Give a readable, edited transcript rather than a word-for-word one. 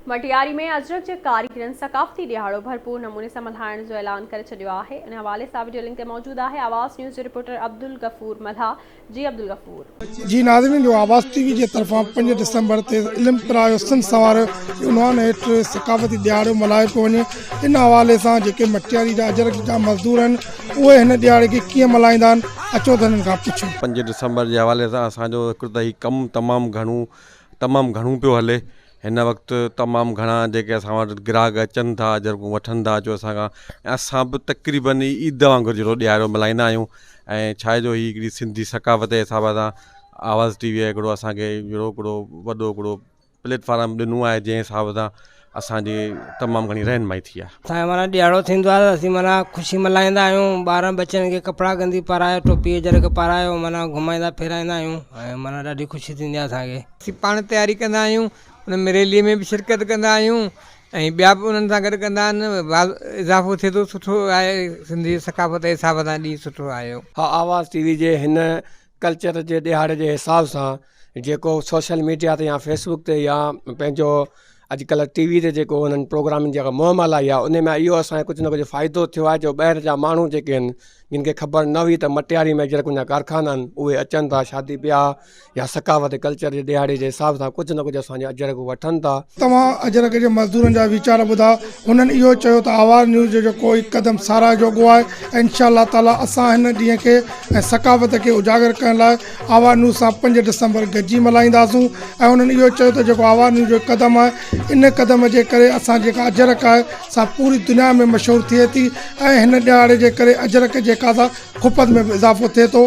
مٽياري ۾ اجرڪ جي ڪاريگرن ثقافتي ڏهاڙو ڀرپور نموني سان ملهائڻ جو اعلان ڪري ڇڏيو آهي. ان حوالي سان وڊيو لنڪ تي موجود آهي آواز نيوز جو رپورٽر عبدالغفور ملاح جي عبدالغفور. جي ناظرين جو آواز ٽي وي جي طرفان پنج ڊسمبر تي علم پرايو سنڌ سنواريو جي عنوان هيٺ ثقافتي ڏهاڙو ملهايو پيو وڃي ان حوالي سان جيڪي مٽياري جا اجرڪ جا مزدور آهن اهي هن ڏهاڙي کي ڪيئن ملهائيندا آهن اچو ته هنن کان پڇون. پنج ڊسمبر جي حوالي سان اسان جو هڪ ته هي ڪم تمام گهڻو تمام گهڻو پيو هلي هن وقت تمام گهڻا جيڪي اسان وٽ گراهڪ اچن ٿا اجرڪون وٺن ٿا اچو اسان کان ۽ اسان به تقريبن عيد وانگر جهڙو ڏيارو ملهائيندا آهيون ۽ ڇا آهي جو هي هڪڙي سنڌي ثقافت جي حساب سان آواز ٽي وي هڪڙو اسانکي اهڙو هڪڙو وڏو هڪڙو پليٽ فارم ڏنو آهي جنهن حساب سان اسانجي تمام گهڻي رهنمائي ٿي آهي. اسان جو معنيٰ ڏيهاڙو ٿيندو آهي ته اسين معنيٰ خوشي ملهائيندا آهيون ٻارن ٻچن کي ڪپڙا گندي پارايو ٽوپي اجرڪ پارايو معنيٰ گهمائيندا ڦيرائيندا آهيون ۽ معنيٰ ڏاڍي خوشي ٿيندي آهي اسان کي. اسين پاڻ تياري ڪندا آهيون ان ۾ ريلي ۾ به شرڪت ڪندا آهيون ۽ ٻيا به انهن سان گڏ ڪندا آهن اضافو ٿئي ٿو سٺو آهي سنڌي ثقافت جي حساب سان ڏينهن سٺو آيو. ها آواز ٽي وي جي هن ڪلچر جي ڏهاڙي جي حساب سان جيڪو سوشل ميڊيا تي يا فيس بڪ تي يا پنهنجو اڄڪلهه ٽي وي تي جيڪو انهن پروگرامن جي جيڪا مهم هلائي آهي ان مان اهو اسان کي ڪجهه نه ڪجهه فائدو ٿيو آهي جو ٻاهر جا ماڻهو جيڪي آهن جن کي خبر نه هئي ته مٽياري ۾ اجرڪن جا ڪارخانا آهن اهي اچن ٿا شادي بياهه يا ثقافت ڪلچر جي ڏهاڙي جي حساب سان ڪجهه نه ڪجهه اسان جا اجرڪ وٺن ٿا. توهان اجرڪ جي مزدورن جا ويچار ٻڌا هنن اهو چيو ته آواز نيوز جو جيڪو هي قدم ساراهه جوڳو آهي ۽ انشاء الله تعالي اسان هن ڏينهن کي ۽ ثقافت کي اجاگر ڪرڻ لاء آواز نيوز سان پنج ڊسمبر گڏجي ملهائينداسون ۽ هنن اهو چيو ته جيڪو آواز نيوز جو قدم آهي ان قدم جي ڪري اسان جيڪا اجرڪ آهي سا پوري دنيا ۾ مشهور ٿئي ٿي ۽ هن ڏهاڙي جي ڪري اجرڪ جيڪا سا کپت ۾ به اضافو ٿئي ٿو.